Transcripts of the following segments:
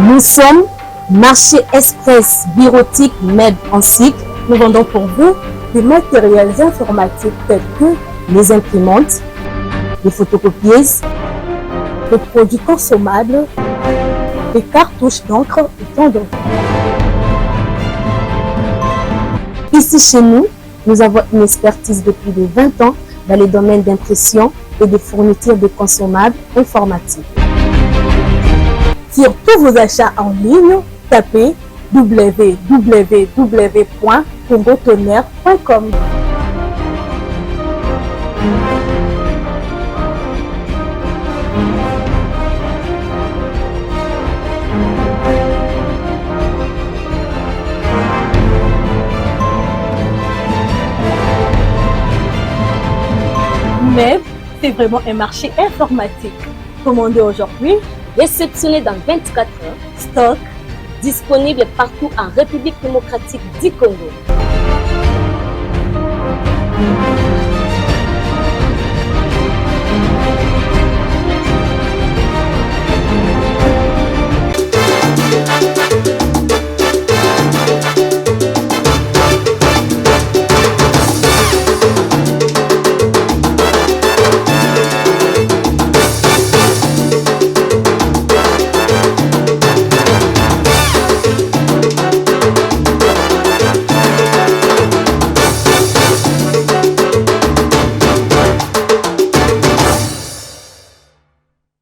Nous sommes Marché Express Bureautique Meubles en cycle. Nous vendons pour vous des matériels informatiques tels que les imprimantes, les photocopieuses, des produits consommables, des cartouches d'encre et tant d'autres. Ici chez nous, nous avons une expertise de plus de 20 ans dans les domaines d'impression et de fourniture de consommables informatiques. Sur tous vos achats en ligne, tapez www.congotonnerre.com. Mais c'est vraiment un marché informatique. Commandez aujourd'hui, réceptionné dans 24 heures, stock disponible partout en République démocratique du Congo.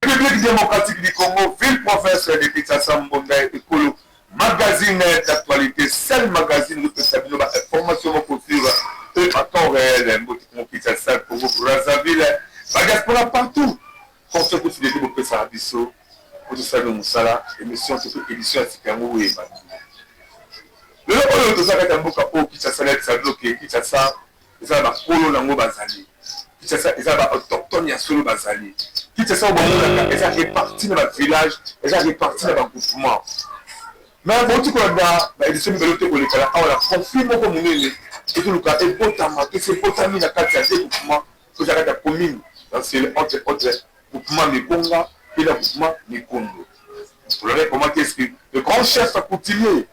République démocratique du Congo, ville province de Kinshasa, Mbonda Ekolo, magazine d'actualité, seul magazine de bino ba information moko sur et en temps réel, Mbote Congo Kinshasa, Congo Brazzaville, ba diaspora partout. Conseil kuti leki bopesaka biso po tosala bino mosala, émission surtout édition ya sika yango oyo ebandi. Lelo oyo toza kati ya mboka oyo Kinshasa, nayebisa bino ke Kinshasa eza na bakolo nango bazali. Kinshasa eza ba autochtone ya solo bazali. Kinshasa oyo bamonaka eza reparti na ba village, eza reparti na ba groupement. Mais bouti kolanda ba édition mibale te koleka na awa na conflit moko monene ezoluka ebotama to esi ebotami na kati ya deux groupement to eza kati ya commune ya Nsele entre autres groupement Mikonga pe na groupement Mikondo. Tolanda comment est-ce que le grand chef coutumier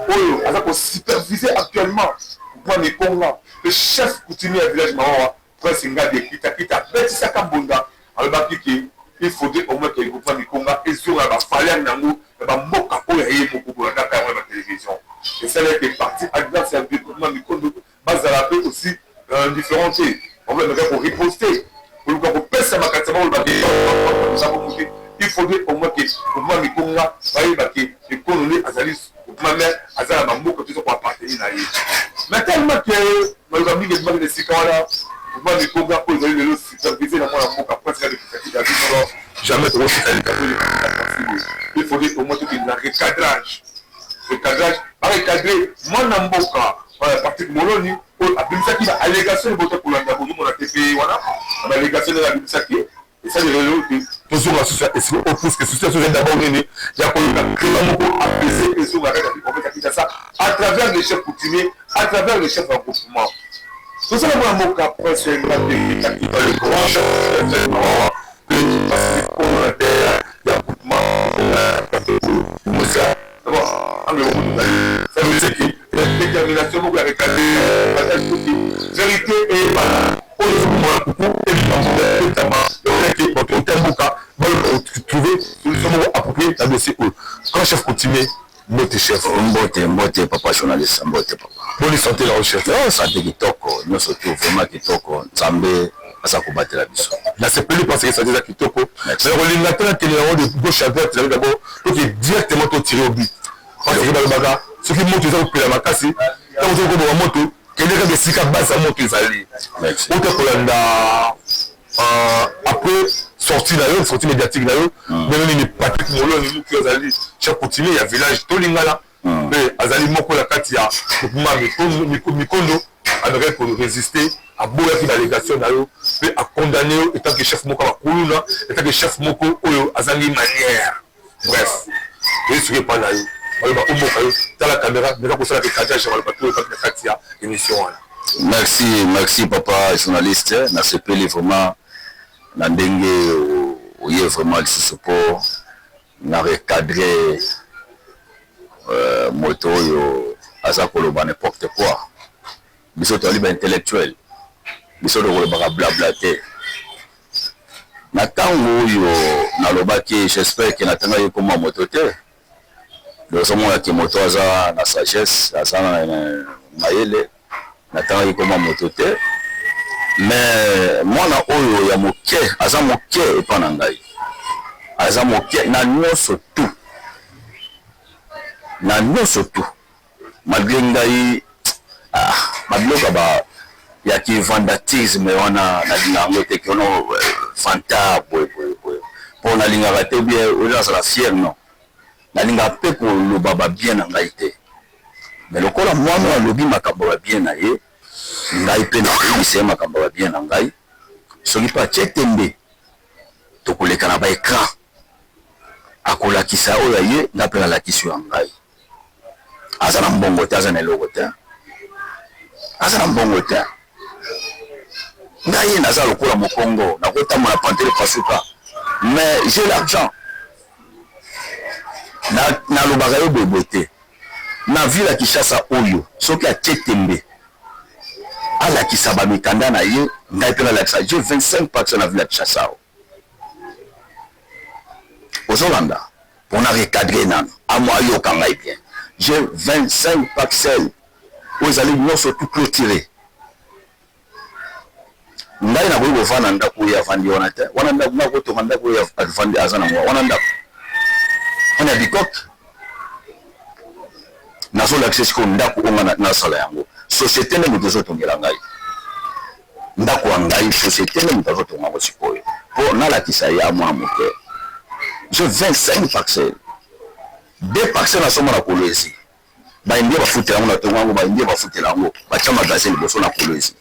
oyo aza ko superviser actuellement groupement Mikonga pe chef coutumier ya village Mawawa Prince Ngadi Kita Kita abetisaka mbonda alobaki ke il faudrait au moins que groupement Mikonga ezonga na ba valeur nango na ba mboka oyo ya ye moko. Bolandaka yango na ba television esala ete parti adverse ya groupement Mikondo bazala pe aussi indifférent te, bango bameka ko riposter koluka kopesa makanisi na bango koloba ke eza bongo te, il faudrait au moins que groupement Mikonga bayeba ke Mikondo nde azali groupement mère aza na ba mboka toza ko appartenir na ye mais tellement que maloba mingi ebimaki na esika wana groupement Mikonga oyo ezali lelo supervise na mwana mboka Prince Kade Kisaki David Molo jamais tokotika likambo eleka inaperçu il faudrait au moins tokende na recadrage recadrage ba recadrer mwana mboka Patrick Moloni oyo abimisaki ba allegations liboso kolanda bozomona te mpe wana na ba allegations ndenge abimisaki esali lelo te tozonga susu ya esika oyo puisque susu ya susu d'abord nini ya koluka climat moko apaisé ezonga kati ya province ya Kinshasa à travers les chefs coutumiers, à travers les chefs ya groupement. Tozala mwana mboka Prince Ngate Kakiba le grand chef coutumier Mawawa mpe kasi mikolo na terre ya groupement Musa. D'abord, angle moko tozali, ça veut dire que eza détermination moko ya recadrer bagage pour que vérité eyebana, oyo ezoboma na kuku ebima ebetama, eke bato ya mboka baluka kotrouver solution moko appropriée na dossier oyo. Grand chef coutumier, mbote chef. Mbote, mbote papa journaliste, mbote papa. Boni santé na yo chef? Oh, santé kitoko, nyonso tout vraiment kitoko, Nzambe aza kobatela biso. Nasepeli parce que santé eza kitoko. Mais kolinga te nakende yango de gauche à droite, ezali d'abord toke directement to tirer au but. Parce que balobaka soki moto eza kopela makasi, ntango ozoki koboma moto, kende kaka esika base ya moto ezali. Ota kolanda après sortie na yo, sortie médiatique na yo, ndenge nini Patrick Moloni Muki azali chef coutumier ya village Tolingala, mpe azali moko na kati ya groupement Mikondo, amekaki ko resister, aboyaki ba allegations na yo mpe a condamner yo etant que chef moko ya ba kuluna, etant que chef moko oyo azangi manière. Bref, toye sikoyo epai na yo, baloba omboka yo, tala camera, meka kosala recadrage ya maloba toyokaki na kati ya emission wana. Merci, merci papa journaliste, nasepeli vraiment na ndenge oye vraiment lisusu po na recadrer. Moto oyo aza koloba n'importe quoi. Biso tozali ba intellectuel, biso tokolobaka bla bla te. Na tango oyo nalobaki, j'espère que natangaki kombo ya moto te. Ozomona ke moto aza na sagesse, aza na mayele, natangaki kombo ya moto te. Mais mwana oyo ya moke, aza moke epa na ngai, aza moke na nionso tout, na nionso tout. Malgre ngai ah ba biloko ya ba ya ki vandatisme wana nalinga yango te que no vantard boye boye boye po nalingaka te ou bien oyo nazala fier non nalingaka pe koloba ba bien na ngai te mais lokola mwana oyo alobi makambo ya ba bien na ye ngai pe nakoyebisa ye makambo ya ba bien na ngai soki pe atie tembe tokoleka na ba ecran akolakisa oyo ya ye ngai pe nalakisi oyo ya ngai. Aza na mbongo te aza na eloko te aza na mbongo te ngai naza lokola mokongo nakotambola pantere pasuka mais j'ai l'argent nalobaka yo boye te na ville ya Kinshasa oyo soki atie tembe alakisa ba mikanda na ye ngai pe nalakisa j'ai 25 parcelles na ville ya Kinshasa awa ozolanda pona recadrer nanu amo ayoka ngai bien j'ai 25 parcelles oyo ezali nionso tout cloture ngai nakoki kovanda ndako oyo avandi wana te wana ndako ngai akotonga ndako oyo avandi aza nango wana ndako wana ya bikoke nazolakisa sikoyo ndako oyo ngai nasala yango société nde moto ezotongela ngai Ndako ya ngai societe nde moto azo tonga yango sikoyo po nalakisa ye amona moke j'ai 25 parcelles deux parcelles nasomba na Kolwezi ba indien bafutela yango na tonga yango ba indien bafutela yango batia magasin liboso na Kolwezi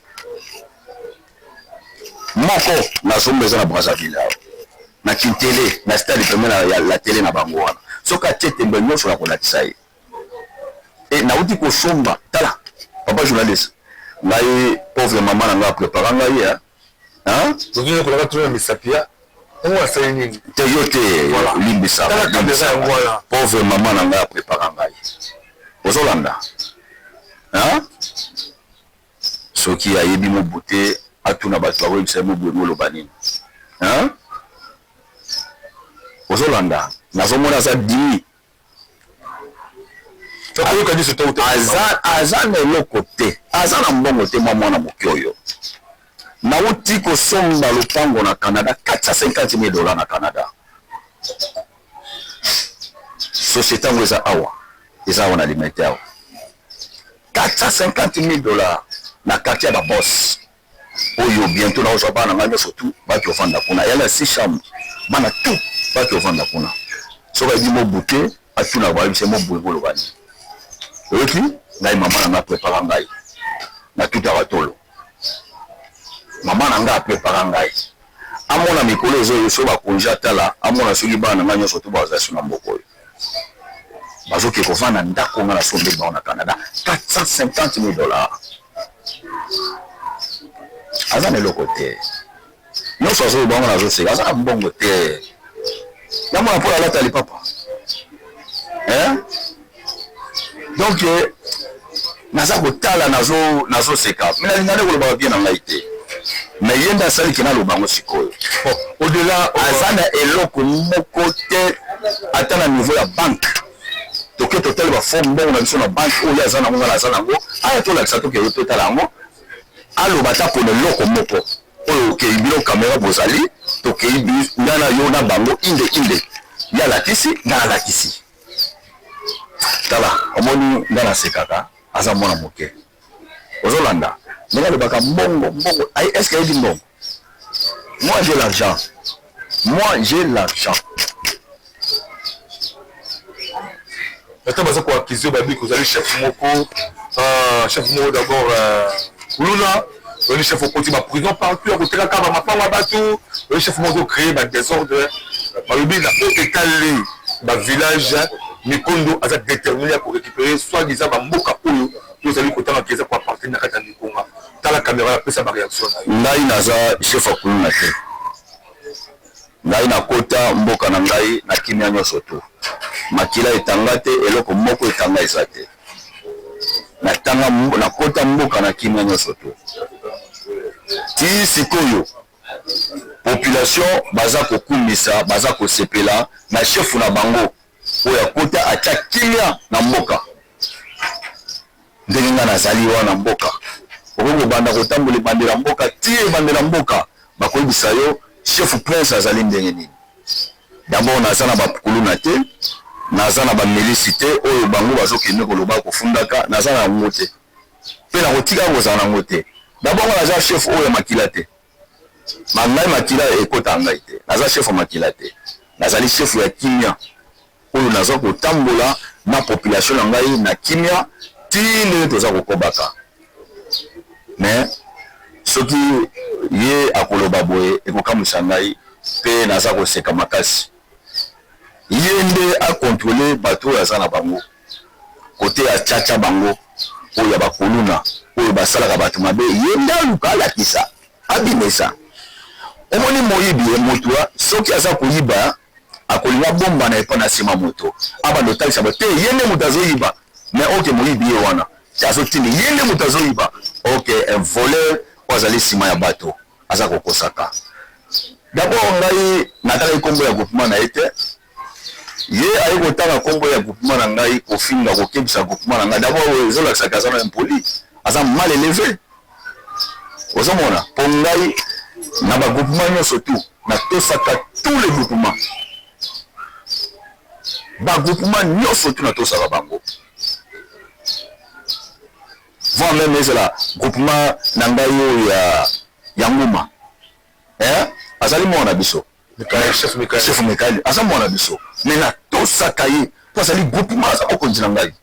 moko nasomba eza na Brazzaville awa na Kintele na stade pembeni ya la tele na bango wana soki atie tembe nyonso nakolakisa ye. Et nawuti kosomba tala papa journaliste ngai pauvre maman na ngai a prepara ngai hein hein Ozo yokola nga trop na misapi ya yango asali nini? Te yo te limbisa Tala camera yango wana. Pauvre maman na ngai a prepara ngai ozolanda hein soki ayebi mobu te atuna batu bakoyebisa ye mobu yango oloba nini hein ozolanda nazomona aza dimi Aza aza na eloko te aza na mbongo te mwa mwana moke oyo nawuti kosomba lopango na Canada 450.000 dollars na Canada societe yango eza awa eza awa na limete awa 450.000 dollars na quartier ya ba boss Oyo bientot nakozwa bana na ngai nionso tout bake ovanda kuna eyali na 6 chambres bana tout bake ovanda kuna soki ayebi mobu te atuna bayebisa ye mobu elingi koloba nini oyoki ngai maman na ngai aprepara ngai natutaka tolo maman na ngai aprepara ngai amona mikolo ezoyo soki ba conge atala amona soki bana na ngai nionso tout bazala lisusu na mboka oyo bazoke kovanda ndako ngai nasombeli bango na Canada 450 000 dollars Aza na eloko te nionso azoloba yango nazoseka aza na mbongo te ya mwana polo alata lipapa hein donc naza kotala nazo nazoseka mais nalinga nde kolobaka bien na ngai te mais ye nde asali ke naloba yango sikoyo au delà aza na eloko moko te ata na niveau ya banque Toke totali ba faux mbongo na biso na banque oyo ye aza nango nga naza nango aya tolakisa toke totala yango aloba ata pona eloko moko oyo okei bino camera bozali tokei nga na yo na bango inde inde ye alakisi nga nalakisi tala omoni nga nasekaka aza mwana moke ozolanda ndenge alobaka mbongo mbongo est ce que ayebi mbongo moi j'ai l'argent moi j'ai l'argent Ata baza ko accuser babi kozali chef moko euh, chef moko d'abord euh, kuluna ozali chef okoti ba prison partout ya kotekaka ba mapango ya bato ozali chef moko ozocree ba desordre balobi na oyo etali ba village mikondo aza déterminé ya korécupérer soit disant ba mboka oyo tozali kotanga ke eza koappartenir na kati ya mikonga tala caméra apesa ba réaction na yo ngai naza chef ya kuluna te Ngai na kota mboka na ngai na kimia nionso tout. Makila etanga te, eloko moko etanga eza te. Natanga, nakota mboka na kimia nyonso to. Tii sikoyo population baza kokumisa, baza kosepela na chef na bango oyo akota atia kimia na mboka. Ndenge nga nazali wana mboka, okoki kobanda kotambola ebandela mboka ti ebandela mboka, bakoyebisa yo chef prince azali ndenge nini. D'abord naza na ba kuluna te, naza na ba milisi te oyo bango bazo kende koloba kofundaka, naza na yango te pe nakotikala kozala na yango te. D'abord nga naza chef oyo ya makila te, ma ngai makila ekotaka ngai te, naza chef ya makila te, nazali chef ya kimia oyo naza kotambola na population na ngai na kimia ti ndenge toza kokobaka. Mais soki ye akoloba boye ekokamwisa ngai pe naza koseka makasi. Ye nde a controler batu oyo aza na bango cote atia tia bango oyo ya ba kuluna oyo basalaka batu mabe ye nde aluka alakisa abimisa. Omoni moyibi mutu soki aza koyiba akolinga abombana epa na sima moto abanda otalisa ba te ye nde moto azoyiba mais ok moyibi ye wana te azotinda ye nde moto azoyiba ok un voleur oyo azali sima ya bato aza kokosaka d'abord ngai natalaki kombo ya groupement na ye te ye aye kotanga kombo ya groupement na ngai kofinga kokebisa groupement na ngai d'abord ezolakisa ke aza na impoli aza mal eleve Ozomona po ngai na ba groupement nionso tout natosaka tous les groupements ba groupement nionso tout natosaka bango voire meme ezala groupement na ngai oyo ya ya nguma eh azali mwana na biso Chef Mikael, chef Mikael aza mwana na biso mais natosaka ye po azali groupement aza mokonzi na ngai.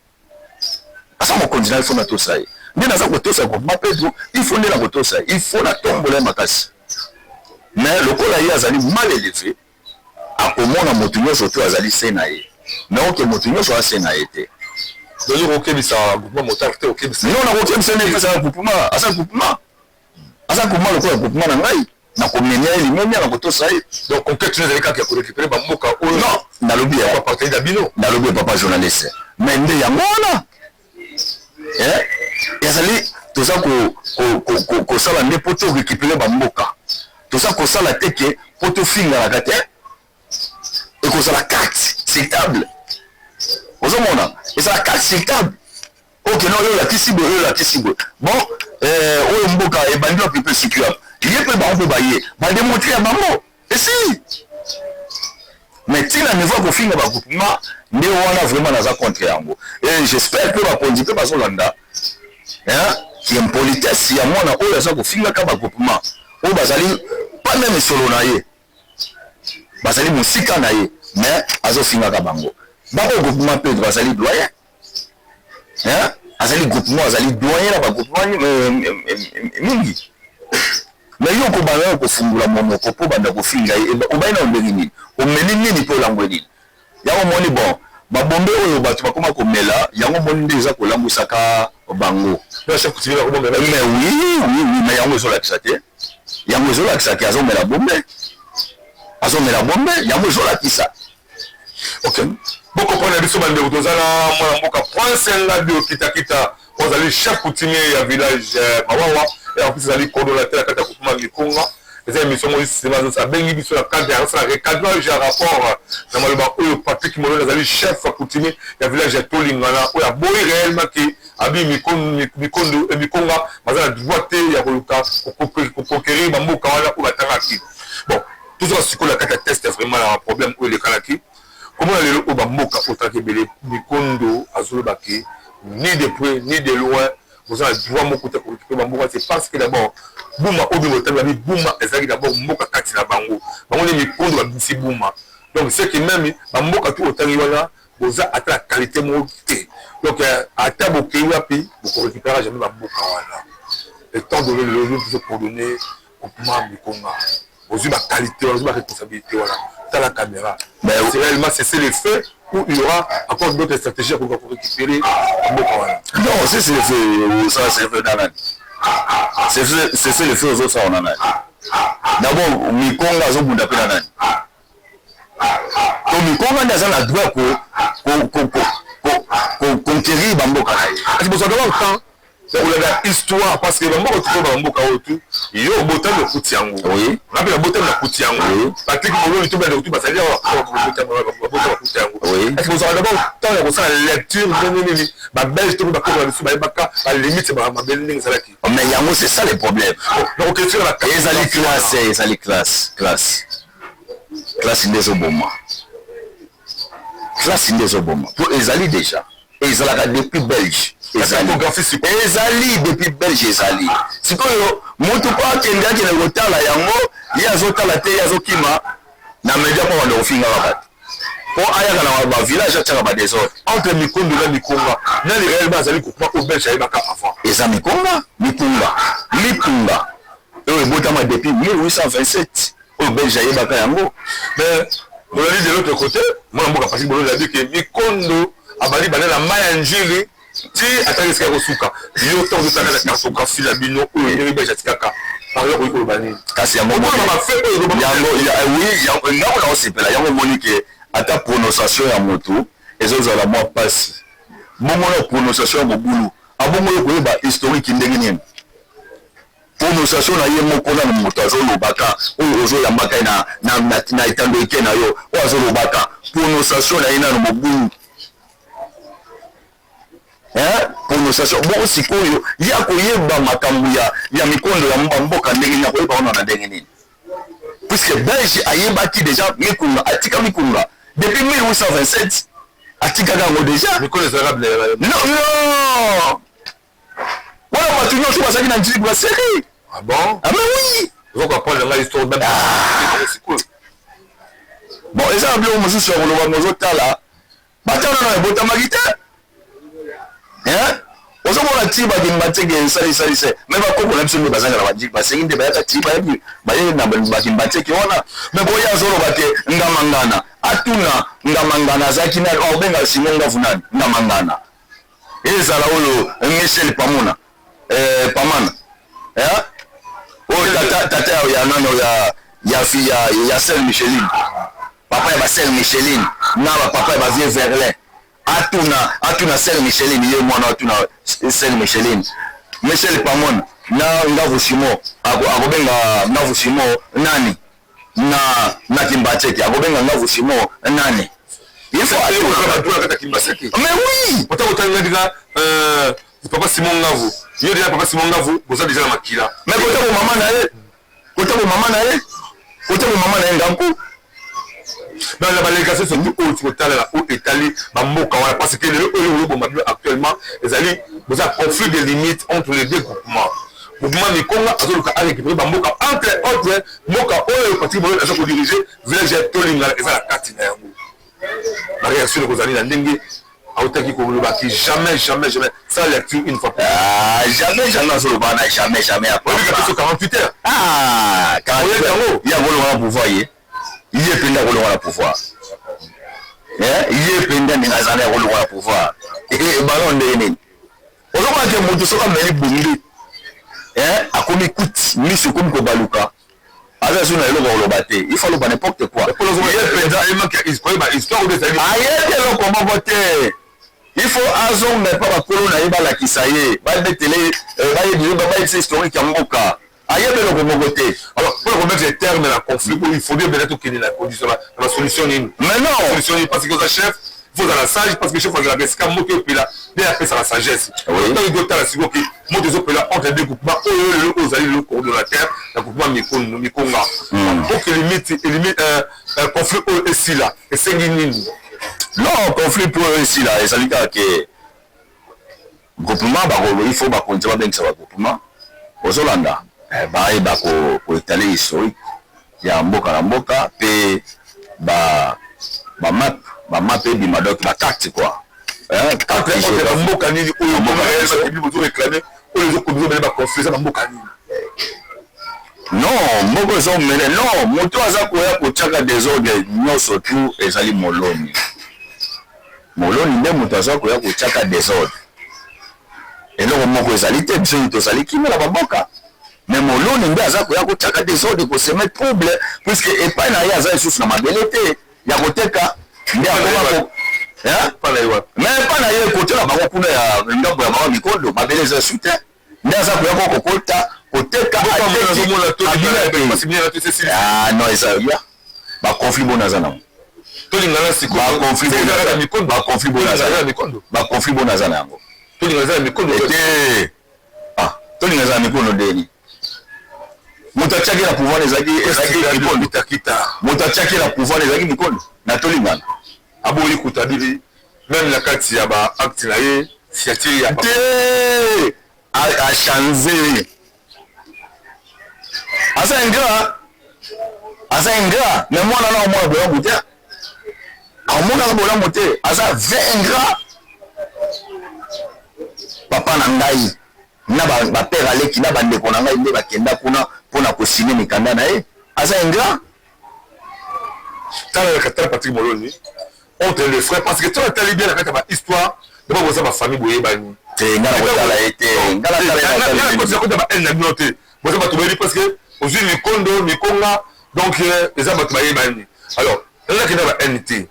Aza mokonzi na il faut natosa ye nde naza kotosa groupement Pedro il faut nde nakotosa ye il faut natombola ye makasi mais lokola ye azali mal eleve akomona moto nyonso to azali se na ye mais oke moto nyonso ase na ye te. Ozo kokebisa groupement motard te okebisa. Non nakokebisa nde epesa groupement aza groupement Aza groupement lokola groupement na ngai, nakomemia ye limemia, nakotosa ye. Donc conquete no ezali kaka ya ko recuperer ba mboka oyo Non, nalobi ya appartenir na bino. Nalobi ya papa journaliste. Mais nde yango wana. Eh, ezali toza ko ko ko kosala nde po to recuperer ba mboka. Toza kosala te ke po tofinganaka te. Ekozala carte sur table. Ozomona? Ezala carte sur table. Ok non yo olakisi boye oyo olakisi boye bon eh, oyo mboka ebandi wapi mpe esuki wapi ye mpe bango mpe baye ba demontre ya bango esili mais ti na niveau ya kofinga ba groupement nde wana vraiment naza contre yango et j'espère mpe bakonzi mpe bazolanda hein, impolitesse ya mwana oyo aza kofingaka ba groupement oyo bazali pas meme solo na ye bazali mosika na ye mais azofingaka bango bango groupement Pedro azali doyen Hein? Azali groupement, azali doyen na ba groupement mingi. Mais yo okobanda nanu kofungola monoko po obanda kofinga ye, obayi nanu ndenge nini? Omeli nini pe olangwe nini? Yango omoni bon, ba bombe oyo batu bakoma komela, yango omoni nde eza kolangwisaka bango. Mais oui, oui, oui, mais yango ezolakisa te. Yango ezolakisa ke azomela bombe. Azomela bombe, yango ezolakisa. Ok bo comprendre biso ba ndeko toza na mwana mboka Prince Ngabi Okitakita oyo azali chef coutumier ya village Mawawa et en plus azali coordonnateur na kati ya groupement Mikonga. Eza emission moko justement azo abengi biso na cadre ya asala recadrage ya rapport na maloba oyo Patrick Moloni azali chef coutumier ya village ya Tolingana oyo aboyi reellement ke abi mikondo et mikonga baza na droit te ya koluka ko conquerir ba mboka wana oyo batangaki. Bon Tozonga sikoyo na kati ya test vraiment na problème oyo elekanaki komona lelo oyo ba mboka oyo talaki ebele mikondo azoloba ke ni de près ni de loin boza na droit moko te ko recuperer ba mboka c'est parce que d'abord buma oyo bino botangi babi buma ezalaki d'abord mboka kati na bango bango nde mikondo babimisi buma donc c'est que meme ba mboka tout otangi wana boza ata na qualite moko te donc ata bokeyi wapi boko recuperer jamais ba mboka wana etant donne lelo yo biso coordonner Groupement Mikonga ozui ba qualite wana ozui ba responsabilite wana tala camera c'est réellement cesser le feu ou il y aura encore d'autres stratégies ya koluka ko récupérer mboka wana? Non, cesser le feu osala cesser le feu na nani? Cesser le feu ozosala na nani? D'abord Mikonga azobunda mpe na nani? To Mikonga nde aza na droit ko Koconquérir bamboka na ye. Kasi bozwaka ba temps ya kolanda histoire, parce que bamboka tuko, bamboka oyo tu yo obotami, okuti yango. Nga mpe nabotami, nakuti yango. Patrik Moloni to bandeko tu bazali awa, babota, bakuti yango. Kasi bozwaka d'abord temps ya kosala lecture ndenge nini Babelge to mpe bakoko na biso bayebaka balimite mabele ndenge ezalaki? Mais yango, c'est ça le problème. Donc question na Ezali classe, ezali classe, classe, classe nde ezoboma, classe nde ezoboma, po ezali déjà, ezalaka depuis Belge, ezali, ezali depuis Belge, ezali. Sikoyo motu mpo akende, akende kotala yango, ye azotala te, ye azokima na media mpo banda kofingaka bato, mpo ayaka na bavillage, atiaka badésordre. Entre Mikondo na Mikonga, nani réellement azali groupement oyo Belge ayebaka avant? Eza Mikonga, Mikunga, Mikunga oyo ebotama depuis 1827, oyo Belge ayebaka yango. Mais bolandi, de l'autre côté, mwana mboka Patrik Bololi abi ke Mikondo abandi banda na mai ya Njili ti atali esika kosuka. Yo, ntango ozotanga na cartographie na bino oyo, ndenge Belge atikaka, par exemple, okoki koloba nini? Kasi yango yango, oui, ngango na osepela yango. Omoni ke ata prononciation ya motu ezozala mwa mpasi bongo na prononciation ya mobulu, abongo yo koyeba historique ndenge nini? Prononciation na ye moko nano, moto azolobaka oyo ozoyambaka ye na etando eke na yo, oyo azolobaka, prononciation na ye nano mobulu, prononciation bongo. Sikoyo ye akoyeba makambo ya mikondo ya mboka ndenge nini? Akoyeba wana na ndenge nini, puisque Belge ayebaki déjà Mikunga, atika Mikunga depuis 1827, atikaka yango déjà. Non, non, wana bato nyonso bazalaki na Njili Brasserie. Ah bon? Ah mais oui. Ozokoapprendre nga histoire sikoyo. Bon, eza na biloko mosusu ya koloba, mozotala batala na ebotamaki te. Ozomona ti bakimbanseke esalisalise, mais bakoko na biso nde bazanga na banjili basengi nde bayaka ti bayebi baye na bakimbanseke wana. Mais boye azoloba te Ngamangana, atuna Ngamangana azalaki nani? Obenga Simon Ngavu nani? Ngamangana ezala oyo Michel Pamona, Pamana, oyo tata, tata ya nano ya sœur Micheline, papa ya basœur Micheline na bapapa ya bavieux Verlin. Atuna, atuna sœur Micheline, ye mwana atuna sœur Micheline, Michel Pamona na Ngavu Simon, akobenga Ngavu Simon nani na Kimbanseke? Akobenga Ngavu Simon nani? Il faut atuna. Mais oui. Otanga papa Simon Ngavu, yo déjà papa Simon Ngavu, boza déjà na makila. Mais kota bo mama na ye, kota bo mama na ye, kota bo mama na ye nganku. Na balégation surtout oyo kotalela oyo etali bamboka wana, parce que lelo oyo oyoboma bino actuellement ezali boza conflit de limite entre les deux groupements. Groupement Mikonga azoluka arécupérer bamboka, entre autres mboka oyo Patrik Boyo aza kodiriger, village ya Tolingala eza na kati na yango. Baréaction ekozali na ndenge autaki kolobaki jamais, jamais, jamais, sans lecture une fois. Ah, jamais, jamais, azoloba na jamais, jamais. Oyebika biso 48 heures. Ah, yango. Ye akolonga na pouvoir, ye ye mpenza akolonga na pouvoir, ye mpenza ndenge azali akolonga na pouvoir. Ballon ndenge nini? Ozomona te, moto soki ameli bungi, akomi kuti, miso ekomi kobaluka, aza so na eloko koloba te, il faut aloba n'importe quoi. Ye mpenza ayebi eloko moko te. Il faut azonga epa bakolo na ye, balakisa ye, babetele, bayebisa historique ya mboka. Ayebi eloko moko te. Alors, mpona komettre terme na conflit oyo, il faut bien bena tokende na condition na basolution nini? Mais non. Solution nini? Parce que oza chef, il faut ozala sage, parce que chef azalaka esika moto epela nde apesaka sagesse. Ntango ekotala sikoyo ke moto ezopela entre deux groupement oyo, lelo oyo ozali lelo coordonnateur na groupement Mikonga, oke limite conflit oyo esila, esengi nini? Non, conflit po oyo esila, ezali kaka ke groupement bako, il faut bakonzi babengisa bagroupement, ozolanda, bayeba koétaler historique ya mboka na mboka, mpe bamap, bamap ebima, donc bacarte quoi. Bamboka nini oyo bozoréclamer, oyo ezokomisa baconflit, eza bamboka nini? Non, moko ezomene, non, moto aza koya kotiaka désordre nyonso tu ezali Moloni. Moloni nde moto aza koya kotiaka désordre. Eloko moko ezali te, biso tozali kimia na bamboka, mais Moloni nde aza koya kotiaka désordre, kosemer trouble, puisque epai na ye aza lisusu na mabele te ya koteka, nde akoma. Mais epa na ye kote na bango kuna ya ngambo ya mama mikondo, mabele eza su te, nde aza koya ko kokota koteka. Ah non, eza ya baconflit bona aza nango. Tolingana. Baconflit bona aza na yango. Tolinga eza ya mikondo. Te, ah, tolinga eza ya mikondo ndeni? Moto atiaki na pouvoir ezalaki mikondo. Moto atiaki na pouvoir ezalaki mikondo na tolingana. Aboyi kutabili même na kati ya baacte na ye, signature ya Te, achange, aza ingrat, aza ingrat. Mais mwana na omona bolamu te, amonaka bolamu te, aza vrai ingrat. Papa na ngai na bapere aleki na bandeko na ngai nde bakenda kuna mpona kosine mikanda na ye. Aza ingrat. Tala, tala Patrick Moloni entre les frères, parce que to natali bien na kati ya bahistoire d'abord, boza bafamille, boyebani. Te, nga na kotala ye te, nga nakota bahaine na bino te. Boza bato boyebi, parce que ozwi mikondo mikonga, donc eza bato bayebani. Alors nga nakenda bahaine te,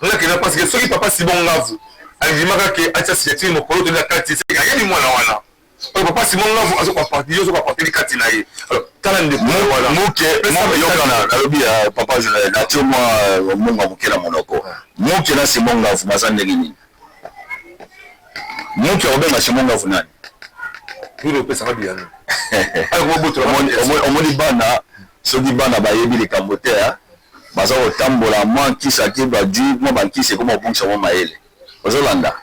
nga nakenda parce que soki papa Simon Ngavu andimaka ke atia signature mokolo toli na kati, ayebi mwana wana oyo papa Simon Ngavu azokoapartir, yo ozokoapartir kati na ye. Alors tala ndeko wana. Moke yokana, nalobi ya papa journal, natio mwa monga moke na monoko. Moke na Simon Ngavu baza ndenge nini? Moke akobenga Simon Ngavu nani? Bino opesaka biyano. Omoni bana, soki bana bayebi likambo te, baza kotambola mwa nkisi ake bajui mwa bankisi, ekoma kobongisa mwa mayele. Ozolanda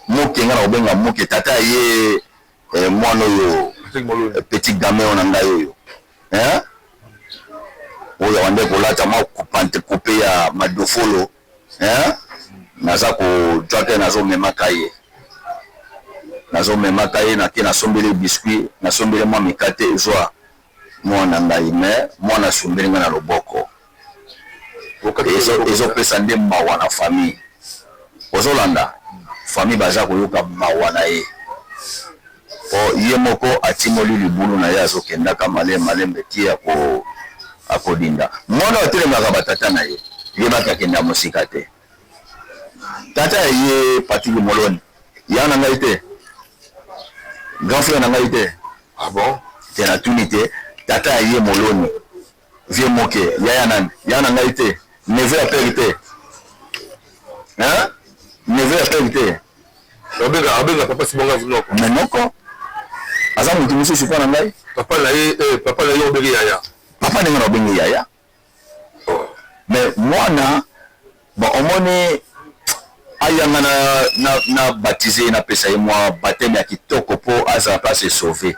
moke, nga na kobenga moke tata ye mwana oyo, petit gamin oyo na ngai oyo, oyo awande kolata mwa pante coupe ya madofolo. Naza kozwaka ye, nazomemaka ye, nazomemaka ye, nake nasombeli biscuit, nasombeli mwa mikate, zwa mwana ngai. Mais mwana asombeli ngai na loboko, ezopesa nde mawa na famille. Ozolanda, famille baza koyoka mawa na ye, po ye moko atimoli libulu na ye, azokendaka malembe malembe ti akodinda. Mwana oyo atelemaka batata na ye, yebaki akenda mosika te. Tata ya ye Patrik Moloni ya na ngai te, grand frère na ngai te. Ah bon? Te, natuni te. Tata ya ye Moloni, vieux moke, yaya nani ya na ngai te, neveu ya père te, hein? Neveu ya père te. Abenga, abenga papa Simon Ngavu noko. Mais noko aza motu mosusu mpo na ngai. Papa na ye, papa na ye obengi yaya. Papa ndenge na obengi yaya. Mais mwana, bon, omoni ayanga na baptise ye, napesa ye mwa baptême ya kitoko mpo azala mpe ase sauve.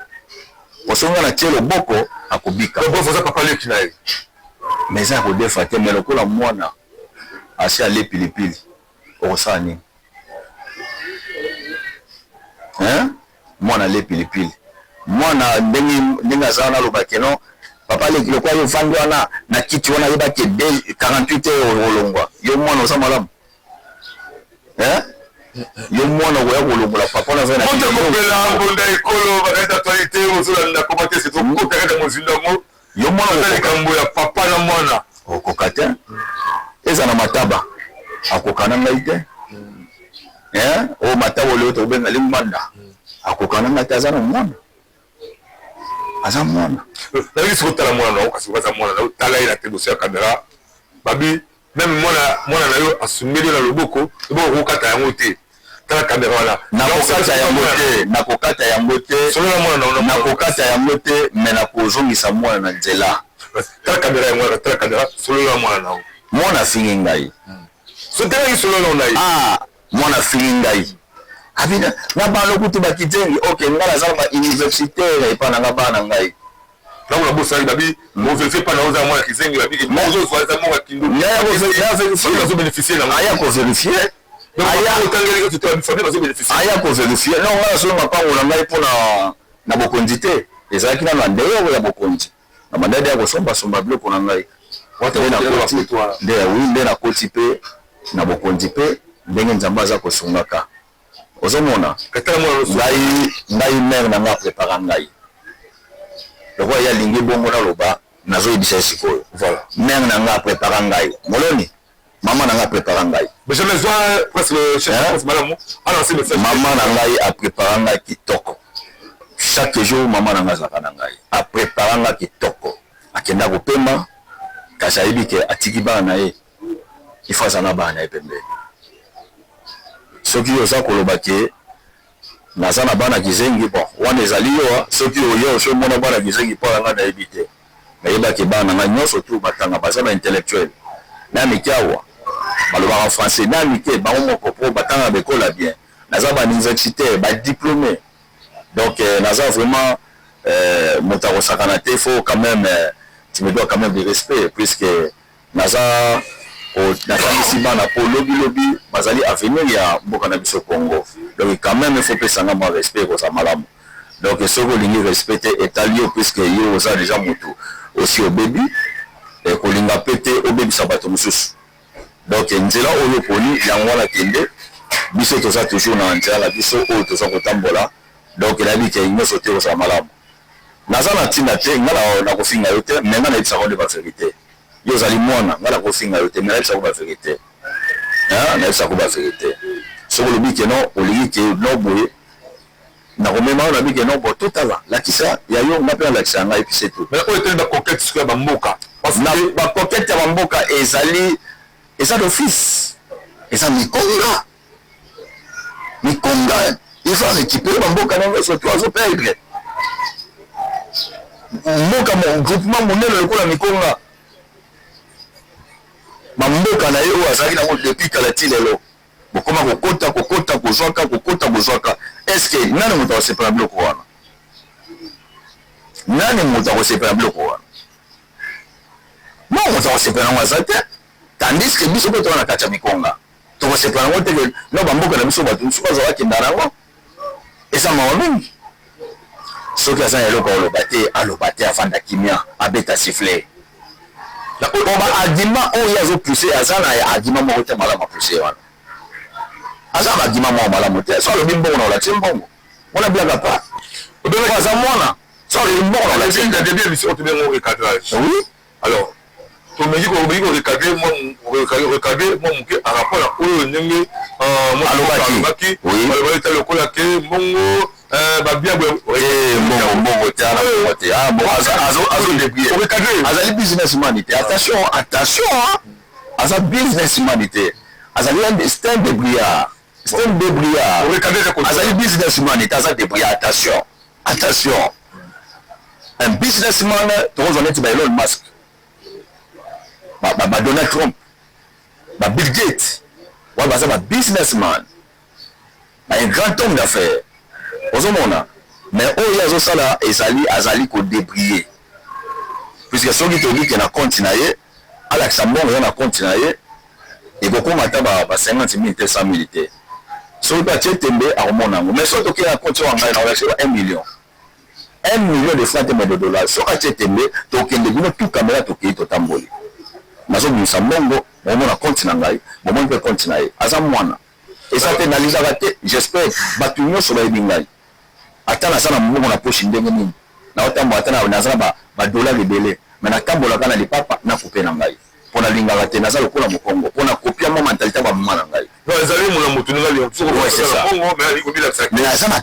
Po soki nga natie loboko, akobika. Oza papa leki na ye. Mais eza ya kodefa te. Mais lokola mwana asi ale pilipili, okosala nini, hein? Mwana ale pilipili, mwana ndenge ndenge aza wana, aloba ke non, papa leki, lokola yo ovandi wana na kiti wana, yebaki 48 heures olongwa. Yo mwana oza malamu, hein? Yo mwana okoya kolongola papa wana aza na Moto kopela mbonda ekolo bakati actualité, ozolanda koma te, tokota kati ya mozindo yango. Yo mwana Eza likambo ya papa na mwana. Okoka te, eza na mataba, akoka na ngai te. Oyo mataba oyo tokobenga limbanda, akoka na ngai te, aza na mwana, aza mwana. Nayebi soki otala mwana na yo, kasi aza mwana na yo, tala ye na te liboso ya kamera. Babi même mwana, mwana na yo asumbeli yo na loboko, loboko okokata yango te. Tala kamera wana. Nakokata yango te, nakokata yango te. Solola mwana na yo. Nakokata yango te, mais nakozongisa mwana na nzela. Tala kamera yango wana, tala kamera, solola mwana na yo. Mwana afingi ngai. So telaki, solola na ye. Ah, mwana afingi ngai abina na bana kutu bakitengi. Ok, ngai naza na bauniversitaire epa na nga, bana na ngai. Ntango nabosaki, babi ovérifier mpa na oza mwana kizengi, babi ozozwa eza mwana kindu, bazobénéficier nango. Aya kovérifier, aya kovérifier. Non, ngai nasolo mapango na ngai mpona na bokonzi te, ezalaki nano andeyoro ya bokonzi na bandadi ya kosombasomba biloko na ngai. Nde oui, nde nakoti mpe na bokonzi mpe ndenge Nzambe aza kosungaka. Ozomona ngai, ngai mère na ngai aprépara ngai lokola ye alingi bongo. Naloba, nazoyebisa ye sikoyo, mère na ngai aprépara ngai, Moloni, mama na ngai aprépara ngai. Mama na ngai aprepara ngai kitoko. Chaque jour mama na ngai azalaka na ngai, aprepara ngai kitoko. Akenda kopema kasi ayebi ke atiki bana na ye, il faut azala na bana na ye pembeni. Soki oza koloba ke naza na bana kizengi, bon wana ezali yo. Soki oye osi omona bana kizengi, mpo na ngai nayebi te. Nayebaki bana na ngai nyonso tu batanga, baza ba intellectuel na mike awa balobaka français na mike bango moko mpo batanga na baekole ya bien. Naza ba universitaire, ba diplômé. Donc naza vraiment moto akosakana te. Faut quand même, tu me dois quand même du respect, puisque naza natangisi bana mpo lobilobi bazali avenir ya mboka na biso Congo. Donc quand même il faut pesanga mwa respect, ekozala malamu. Donc soki olingi respect te, etali yo, puisque yo oza déjà motu osi obebi, kolinga mpe te obebisa bato mosusu. Donc nzela oyo oponi, yango wana, kende. Biso toza toujours na nzela na biso oyo toza kotambola. Donc nayebi ke nyonso te kozala malamu. Naza na ntina te nga nakofinga yo te, mais nga nayebisaka nde bavérité. Yo ozali mwana, nga nakofinga yo te, mais nayebisaka bavérité, nayebisaka bavérité. Soki olobi ke non, olingi ke no boye, nakomema yo, nabi ke non, bon, totala, lakisa ya yo, nga mpe nalakisa ya ngai, puis c'est tout. Mais oyo etali baconquête sikoyo ya bamboka? Na baconquête ya bamboka, ezali eza d'office, eza mikonga. Mikonga, il faut récupérer bamboka na nyonso to azoperdre. Mboka, groupement monene lokola mikonga, bamboka na ye oyo azalaki nango depuis kala ti lelo, bokoma kokota, kokota, kozwaka, kokota, kozwaka. Est ce que nani moto akosepela biloko wana? Nani moto akosepela biloko wana? Bon, moto akosepela yango aza te. Tandis que biso mpe toza na kati ya mikonga, tokosepela yango te ke no bamboka na biso bato mosusu bazwa, bakenda na yango. Eza mawa mingi. Soki aza na eloko aloba te, aloba te, afanda kimia, abeta sifflet. Po baargument oyo azopousse, aza na argument moko te malamu apousse wana. Aza na baargument moko malamu te. So alobi mbongo na olakisi mbongo wana, bilaka pa po aza mwana. So alobi mbongo na olakisi. Na début émission tobengo recadrage. Oui. Alors tomeki korecadrer mwa moke en rapport na oyo ndenge alobaki. Alobaki ta lokola ke mbongo babia. Mbongo, mbongo te, ana mbongo te. Azodébrouiller, azali businessman te. Attention, attention, aza businessman te, azali, c'est un débrouillard, c'est un débrouillard. Azali businessman te, aza débrouillard. Attention, attention, un businessman tokozwa neti ba Elon Musk, ba Donald Trump, ba Bill Gates, wana baza ba businessman, ba un grand homme d'affaires, ozomona. Mais oyo azosala ezali azali kodébrouiller, puisque soki toyebi ke na compte na ye, alakisa mbongo eza na compte na ye, ekokóma ata ba 50 000 te, 100 000 te. Soki mpe atie tembe, akomona yango. Mais soki tokei na compte oyo ngai nakolakisa 1 million, 1 million de francs te, mais de dollars. Soki atie tembe, tokende bino tout caméra, tokei, totamboli, nazobimisa mbongo, bomona compte na ngai, bomoni mpe compte na ye. Aza mwana, eza te nalingaka te. J'espère bato nyonso bayebi ngai. Ata naza na mbongo na poche ndenge nini, naotambola, ata naza na badollar ebele, mais natambolaka na lipapa na coupe na ngai, mpo nalingaka te. Naza lokola mokongo mpo nakopia mwa mentalité ya bamama na ngai. Ezali mona motu ndenge Mais aza na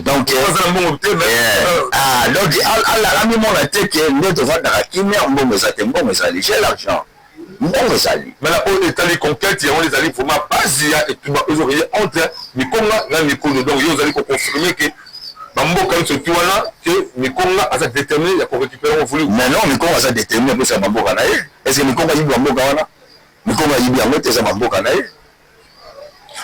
donc donc amimona te ke nde tovandaka kimia, mbongo eza te. Mbongo ezali, j'ai l'argent, mbongo ezali. Maintenant oyo etali conquête, yango ezali vraiment base ya etumba ezokeye entre mikonga na mikono. Donc yo ozali koconfirme ke bamboka nyonso ti wana ke mikonga aza déterminé ya korécupérer yango vulu? Mais non, mikonga aza déterminé apesa bamboka na ye. Est ce que mikonga ayibi bamboka wana? Mikonga ayibi yango te, eza bamboka na ye.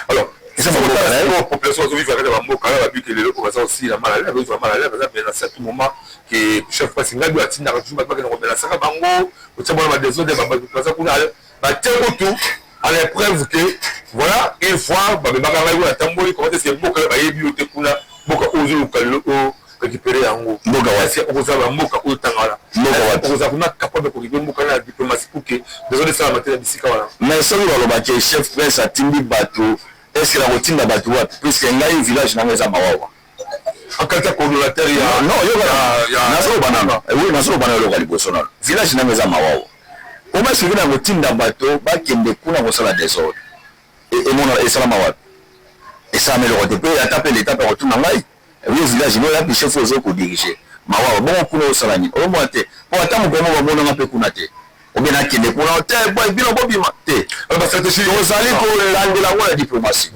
Alors eza bamboka na ye. Population azovivre kati ya bamboka wana, babiki lelo po baza osila malali, bazozwa malali, baza menace à tout moment ke chef pasi ngai oyo atindaka toujours bato bakende komenasaka bango, kotia bango na badésordre. Bato baza kuna, batie kutu à l'épreuve que voilà, une fois babemaka ngai kuna, natamboli. Comment est-ce que mboka bayebi yo te kuna, mboka oyo ozoluka lelo oyo récupérer yango? Mboka wapi? Okozala bamboka oyo tanga wana. Mboka wapi? Okozala vraiment capable ya korécupérer mboka na diplomatie pour que désordre esalama te na bisika wana? Mais soki balobaki chef prince atindi bato, est ce que nakotinda bato wapi? Puisque ngai village nango eza Mawawa. En qualité ya coordonnateur ya Non, yoka, nazoloba nano. Oui, nazoloba nano. Eloko ya liboso nano, village nango eza Mawawa. Comment est-ce que na kotinda bato bakende kuna kosala desordre? Emona esalama wapi? Esalama eloko te. Mpe ata mpe leta mpe akotuna ngai, yo village no yapi chef ozo kodiriger mawa bongo kuna osala nini? Omona te mpo ata mokolo moko bamonanga mpe kuna te, obe nakende kuna te, bino bobima te. Tozali kolandela yango na diplomatie.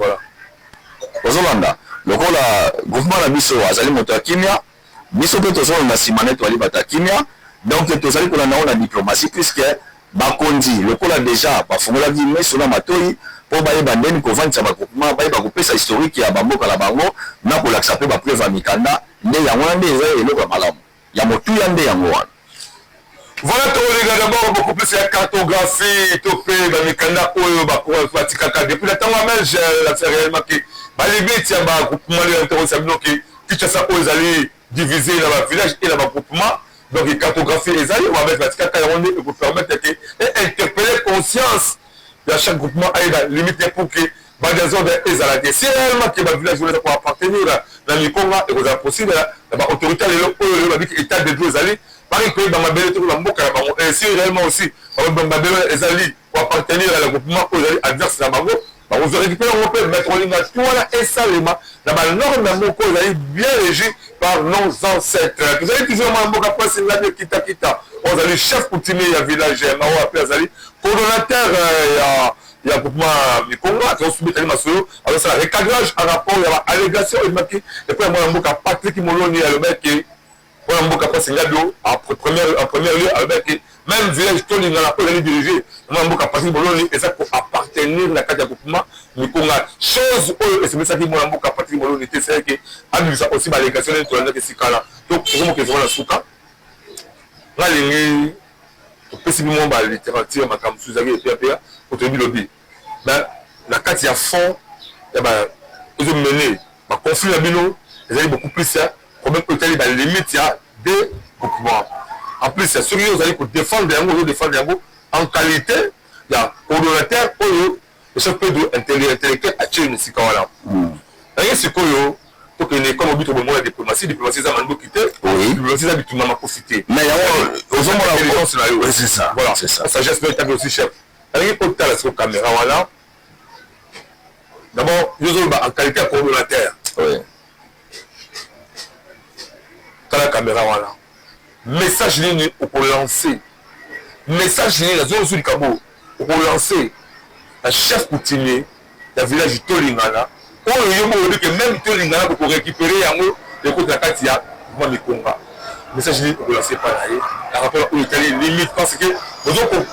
Ozolanda lokola groupement na biso azali moto ya kimia, biso mpe tozolanda nsima nde toali bato ya kimia. Donc tozali kolanda yango na diplomatie, puisque bakonzi lokola deja bafungolaki miso na matoi mpo bayeba ndeni kovandisa bagroupement, bayeba kopesa historique ya bamboka na bango na kolakisa mpe bapreuve ya mikanda. Nde yango wana nde eza eloko ya malamu ya motuya, nde yango wana. Voilà, tokolinga d'abord beaucoup plus ya cartographie to mpe bamikanda oyo batikaka depuis na ntango ya Belge. Lakisa réellement ke balimite ya bagroupement nde tokolisa bino ke Kinshasa oyo ezali divisé na bavillage et na bagroupement. Donc cartographie ezali babelge batikaka yango nde ekopermettre ke e interpeller conscience ya chaque groupement, ayeba limite pour que badésordre ezala te. Si réellement ke bavillage oyo eza koappartenir na Mikonga, ekozala possible na baautorité lelo oyo lelo babiki état de droit ezali, baki koyeba mabele to bamboka na bango. Et si réellement aussi mabele ezali koappartenir na groupement oyo ezali adverse na bango, bakozwa récupérer yango mpe maître olinga tu wana esalema na banorme moko ezali bien régi par nos ancêtres. Tozali toujours mwana mboka Mpasi Ngabi Kitakita, oyo azali chef coutumier ya village Mawa mpe azali coordonnateur ya groupement Mikonga. Tozosubetali masolo, azosala recadrage en rapport ya baallégation ebimaki epai ya mwana mboka Patrick Moloni. Alobaki, mwana mboka Mpasi Ngabi, en premier lieu alobaki même village Tolingana oyo ezali dirigé mwana mboka Patrick Moloni eza koappartenir na kati ya groupement Mikonga, chose oyo esemelisaki mwana mboka Patrick Moloni te. Esalaki abimisa aussi baallégation nini tolandaki esikala. Tokomoka ezonga na suka. Nga alingi topesi bino balittérature, makambo mosusu ezalaki epeapeya po toyebi lobi. Mais na kati ya fond ya ba ezomene baconflit na bino ezali beaucoup plus ya problème oyo etali balimite ya deux groupements. En plus, soki ozali kodéfendre yango, ozodéfendre yango en qualité ya coordonnateur oyo chef Pedro intellectuel atie na esika wana. Nange sikoyo tokende comme obi tobongo ya diplomatie. Diplomatie eza mandoki te, diplomatie eza bitumba makofi te. Mais yango ozomona intelligence na yo. C'est ça. Voilà. C'est ça. Sagesse no etaki aussi chef. Alingi otala siko caméra wana. D'abord yo ozoloba en qualité ya coordonnateur. Tala caméra wana, message nini okolance? Message nini azongi likambo okolance na chef coutumier ya village Tolingana, oyo yo moko oyebi ke même Tolingana bokorécupérer yango, ekoti na kati ya mwa Mikonga? Message nini okolance epai na ye na rapport oyo etali limite? Parce que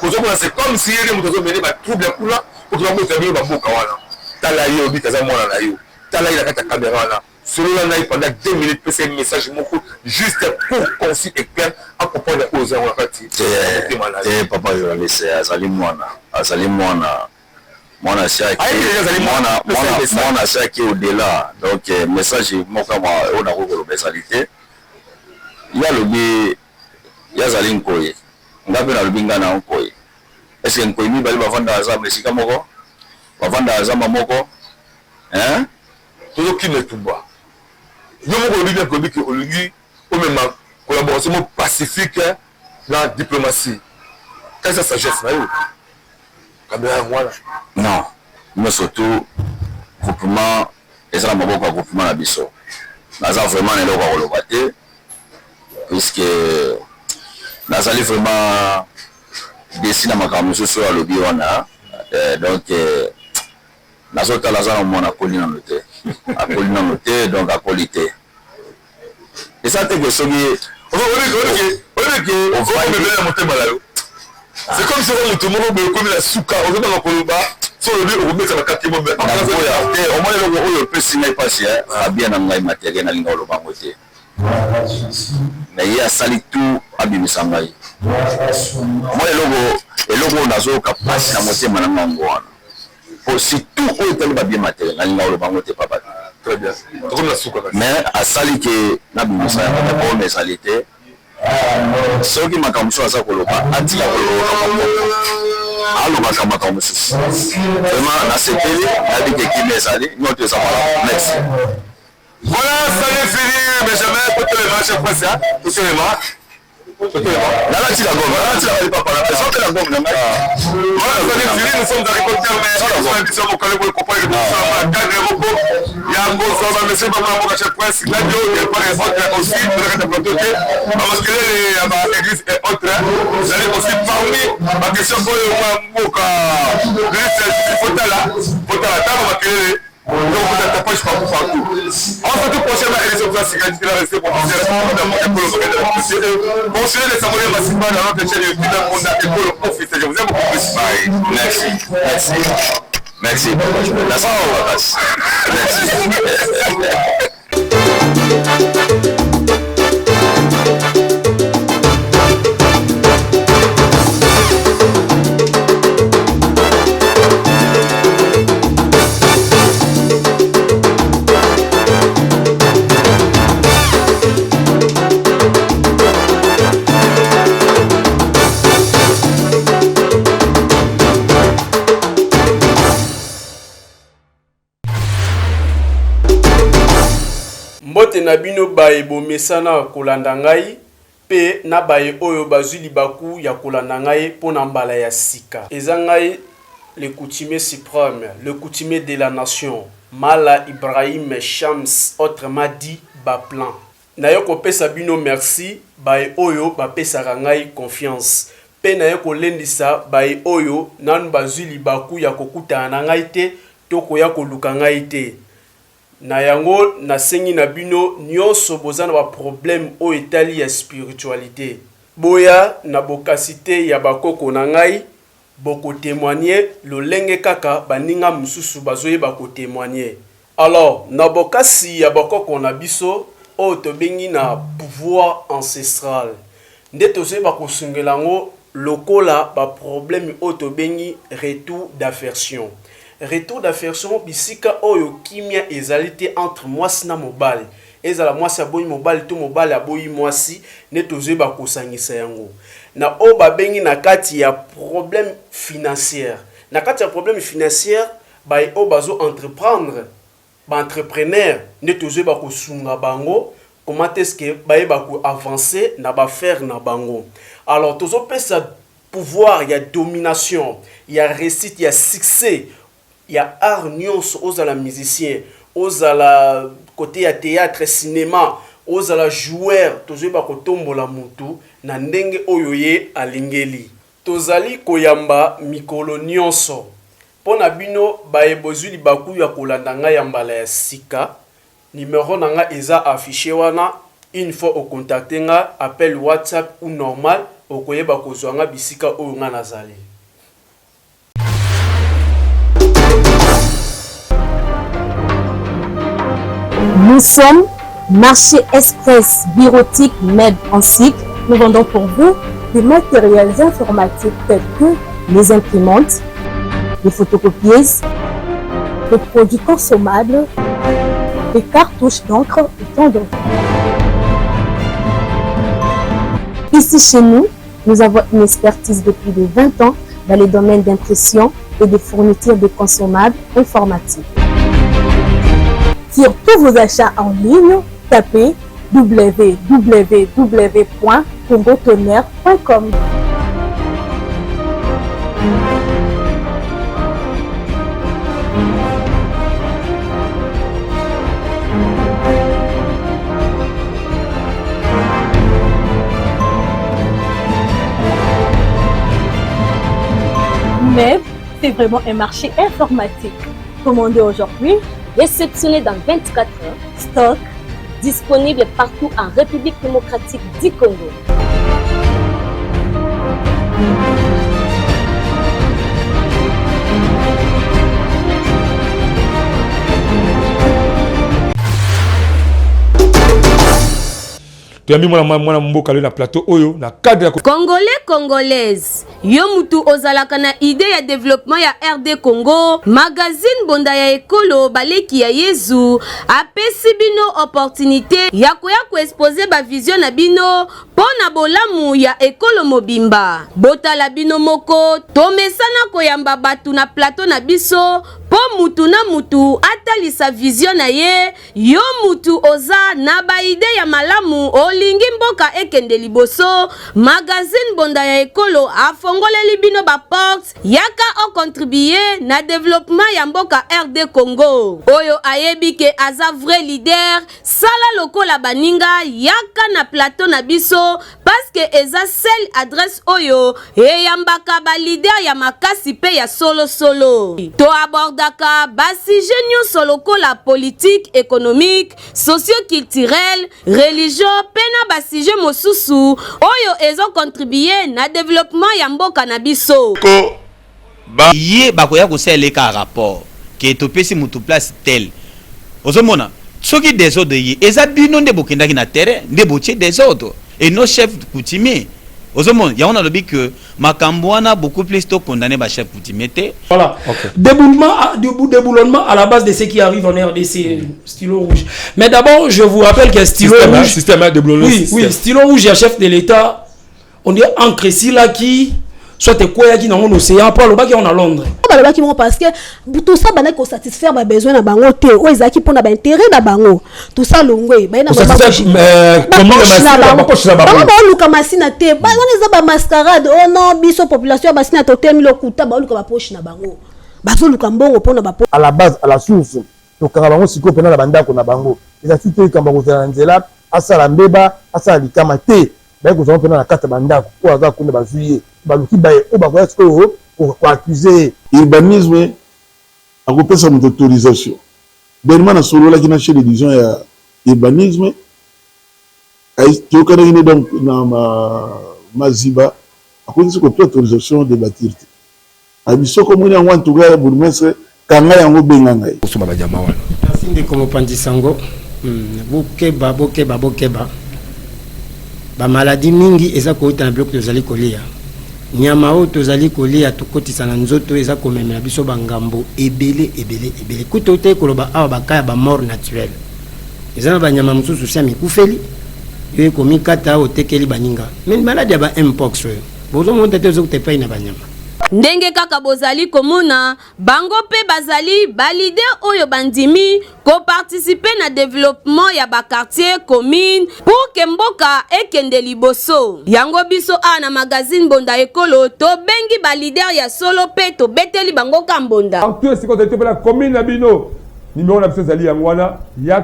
ozomona, c'est comme si ye nde moto azomene batrouble ya kuna po tobabota bino bamboka wana. Tala ye, obika aza mwana na yo. Tala ye na kati ya caméra wana, solola na ye pendant 2 minutes, pesa ye message moko juste pour concis et clair, acomprendre oyo oza yango na kati motema na ye. Papa journaliste, azali mwana, azali mwana, mwana si mwana si ake au-delà. Donc message moko oyo nakoki koloba ezali te. Ye alobi ye azali nkoye, nga mpe nalobi nga na nkoye. Est-ce nkoyi mibale bavandaka zamba esika moko, bavandaka zamba moko, hein? Tozokima etumba. Yo moko olobi bien, koyebi ke olingi omema collaboration mo pacifique na diplomatie. Kasi sagesse na yo, caméra yango wana. Non, nyonso tout groupement eza na maboko ya groupement na biso. Naza vraiment na eloko ya koloba te, puisque nazali vraiment déçu na makambo mosusu oyo alobi wana. Donc nazotala, aza na mwana, akoli nano te, akoli nano te. Donc akoli te, eza te ke soki Oyebike omemela na motema na yo, c'est comme soki moto moko boye okomi na suka, ozobanga koloba. So olobi, okobeta bakati mo. Te, omoni eloko oyo opesi ngai mpasi, Fabien na ngai matériel, nalinga koloba yango te, mais ye asali tout abimisa ngai. Omoni eloko oyo nazoyoka mpasi na motema na ngango wana, po surtout oyo etali babien matériel, nalinga koloba yango te, papa. Très bien, tokomi na suka. Mais asali ke nabimisa yango, mais problème ezali te. Soki makambo mosusu aza koloba, atika kolobaka moko, alobaka makambo mosusu. Vraiment nasepeli, nayebi ke kimia ezali, nyonso eza malamu. Merci. Voilà, salut fini, Benjamin, totelema, chef prince, totelema, totelema. Nalati la gomme, nalati la papa, ezopela. album na ngai. Nous sommes arrivés au terme ya émission mokolo boye comprendre que tosala cadre moko ya kozwa ba monsieur ba mboka chef prince Gladio de part et autre aussi de la plateau te ba makelele ya ba église et autres ezali aussi parmi ba question oyo mwa mboka fotala fotala ntango makelele. Donc vous êtes tapage partout partout. On se retrouve prochainement émission pour la sécurité la rester pour Conseiller les Samourés Massima dans notre chaîne YouTube Monda Ekolo Office. Je vous aime beaucoup plus. Bye. Merci. Merci. Merci. Merci. Mbote na bino baye bomesana kolanda ngai mpe na baye oyo bazwi libaku ya kolanda ngai mpo na mbala ya sika. Eza ngai le coutumier supreme, le coutumier de la nation, Mala Ibrahim Shams autrement dit Baplan. Naye kopesa bino merci baye oyo bapesaka ngai confiance mpe naye kolendisa baye oyo nanu bazwi libaku ya kokutana na ngai te to koya koluka ngai te. Na yango nasengi na bino nionso boza na ba problème oyo etali ya spiritualite boya na bokasi te ya ba koko na ngai boko temoigner lolenge kaka baninga mosusu bazoyeba ko temoigner. Alors na bokasi ya bokoko na biso oyo tobengi na pouvoir ancestral nde tozoyeba kosungela yango lokola ba problème oyo tobengi retour d'affection. Retour d'affection bisika oyo kimia ezali te entre mwasi na mobali, ezala mwasi aboyi mobali to mobali aboyi mwasi nde tozoyeba kosangisa yango na oyo babengi na kati ya problème financière. Na kati ya problème financière baye oyo bazo entreprendre, ba entrepreneurs nde tozoyeba kosunga bango comment est-ce que bayeba ko avancer na ba affaires na bango. Alors tozopesa pouvoir ya domination, ya reussite, ya succès ya art nionso, ozala musicien, ozala cote ya theatre, cinema, ozala joueur, tozoyeba kotombola mutu na ndenge oyo ye alingeli. Tozali koyamba mikolo nionso. Mpo na bino baye bozui libaku ya kolanda ngai ya mbala ya sika, numero na ngai eza affiche wana, une fois o contacter nga, appel WhatsApp ou normal, okoyeba kozua nga bisika oyo nga nazali. Nous sommes Marché Express Bureautique Meubles en cycle. Nous vendons pour vous des matériels informatiques tels que les imprimantes, les photocopieuses, des produits consommables, des cartouches d'encre et tant d'autres. Ici chez nous, nous avons une expertise de plus de 20 ans dans les domaines d'impression et de fourniture de consommables informatiques. Sur tous vos achats en ligne, tapez www.congotonnerre.com. Mais c'est vraiment un marché informatique. Commandez aujourd'hui, réceptionné dans 24 heures, stock disponible partout en République démocratique du Congo. Toyambi mwana mwana mboka lelo na plateau oyo na cadre ya Congolais Congolaise, yo mutu ozalaka na idee ya developpement ya RD Congo, magazine Bonda ya Ekolo Baleki ya Yezu apesi bino opportunite ya koya ko exposer ba vision na bino mpo na bolamu ya ekolo mobimba. Botala bino moko, tomesana koyamba batu na plateau na biso. mpo mutu na mutu atalisa vision na ye. Yo mutu oza na ba idee ya malamu, olingi mboka ekende liboso, magazine Mbonda ya Ekolo afongoleli bino ba porte, yaka o contribuer na developpement ya mboka RD Congo. Oyo ayebi ke aza vrai leader, sala lokola baninga, yaka na plateau na biso parce que eza seule adresse oyo eyambaka ba leader ya makasi pe ya solo solo. To abordaka ba sujet nyonso lokola politique, économique, socio-culturel, religion pe na ba sujet mosusu oyo ezo contribuer na développement ya mboka na biso. Ko ba. Ye bakoya kosalela ye kaka rapport ke topesi mutu place tel, ozomona soki desordre ye eza bino nde bokendaki na terrain nde botie desordre et non chef coutumier. Ozomona yango nalobi que makambo wana beaucoup plus to condamner ba chef coutumier te. Voilà. Okay. Déboulement, déboulonnement à la base de ce qui arrive en RDC, stylo rouge. Mais d'abord, je vous rappelle que stylo système, rouge. Système, déboulonnement. Oui, système. Oui, stylo rouge, il y a chef de l'État. On dit encre là qui soit ekweyaki nango na océan mpo alobaki yango na Londres. Balobaki bongo parce que tout ça bandaki kosatisfaire babesoin na bango te, oyo ezalaki mpona baintérêt na bango. Tout ça longwe baye na bango, baoluka Masina te, wana eza bamascarade. Oh non, biso population ya Masina totemi lokuta, baoluka bapoche na bango, bazoluka mbongo mpona bapo. À la base, à la source, tokanga bango sikoyo mpena na bandako na bango. Eza ti te likambo ya kozala na nzela, asala mbeba, asala likama te. Baye kozala mpena na kati ya bandako oyo aza kuna, bazwi ye, baluki baye oyo bakoya sikoyo koaccuser ye. Urbanisme akopesa moto autorisation. Dernièrement nasololaki na chef de division ya urbanisme, toyokanaki ne donc na Maziba akokisi kopia autorisation de bâtir te. Abi soki omoni yango, en tout cas bourgmestre, kanga yango, benga ngai. Kosomba badiama wana. Merci ndeko mopanzi sango. Bokeba, bokeba, bokeba. Bamaladi mingi eza kouta na biloko tozali kolia. Nyama oyo tozali kolia, tokotisa na nzoto, eza komemela biso bangambo ebele ebele ebele. Kuta otei koloba awa baka ya bamort naturelle, eza na banyama mosusu si ya mikufeli, yo ekomikata, otekeli baninga. Mais maladi ya ba mpox oyo bozomona te, ezokuta epai na banyama. Ndenge kaka bozali komona bango mpe bazali baleader oyo bandimi koparticiper na développement ya baquartier, commune, pour ke mboka ekende liboso. Yango biso awa na magazine Mbonda Ekolo tobengi baleader ya solo mpe tobeteli bango ka mbonda. Partout esika ozali, topela commune na bino, numéro na biso ezali yango wana ya.